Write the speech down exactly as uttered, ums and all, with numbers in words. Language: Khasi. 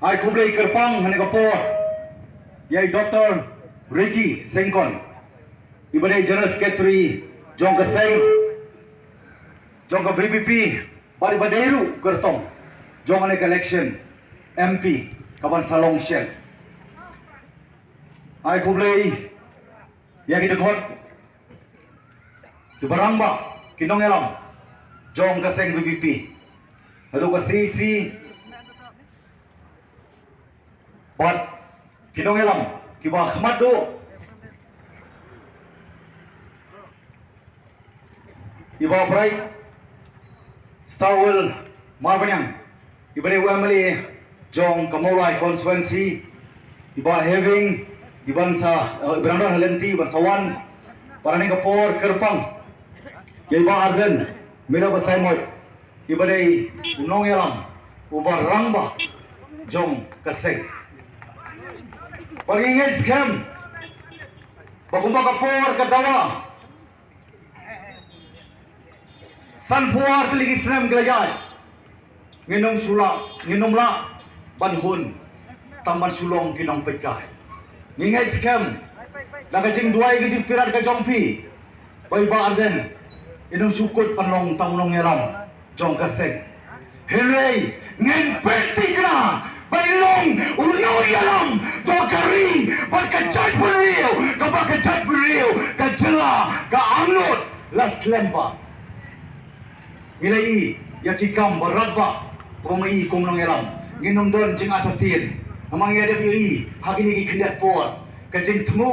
Ai khublei kyrpang ha kane ka por ïa i Doctor Ricky Syngkon, iba dei General Secretary jong ka seng, jong ka VPP, bad iba dei ruh kyrtong jong kane ka election MP kaban sa long shen. Ai khublei ïa ki dkhot, kiba rangbah, ki nongïalam jong ka seng VPP, haduh ka CEC bad ki nongïalam kiba khmat duh, iba Bright Starwell Marbaniang, iba dei u MLA jong ka Mawlai constituency, iba heh weng, iban sa, eh, iba dang don ha lynti, iban sa wan bad ha kane ka por kyrpang ïa i Bah Ardent Miller Basaiawmoit, iba dei u nongïalam, uba rangbah jong ka seng. Bad ngi ngeit skhem ba kumba ka por ka dawa, sanphew ar tylli ki snem ki la ïaid, ngin ym shu lah, ngin ym lah ban hun, tang ban shu long ki nongpeitkai. Ngi ngeit skhem da ka jingduwai, ka jingpyrkhat ka jong phi, ba i Bah Ardent in ym shu kut ban long tang u nongïalam jong ka seng, hynrei ngin peit thikna ba in long u nongïalam jong ka ri bad ka jaitbynriew, kaba ka jaitbynriew, ka jylla, ka angnud la slem bha. Ngi la ïohi ïa ki kam ba radbah kaba ma i kum nongïalam. Ngin ym don jingartatien, namar ngi la dep ïohi ha kine ki khyndiat por ka jingthmu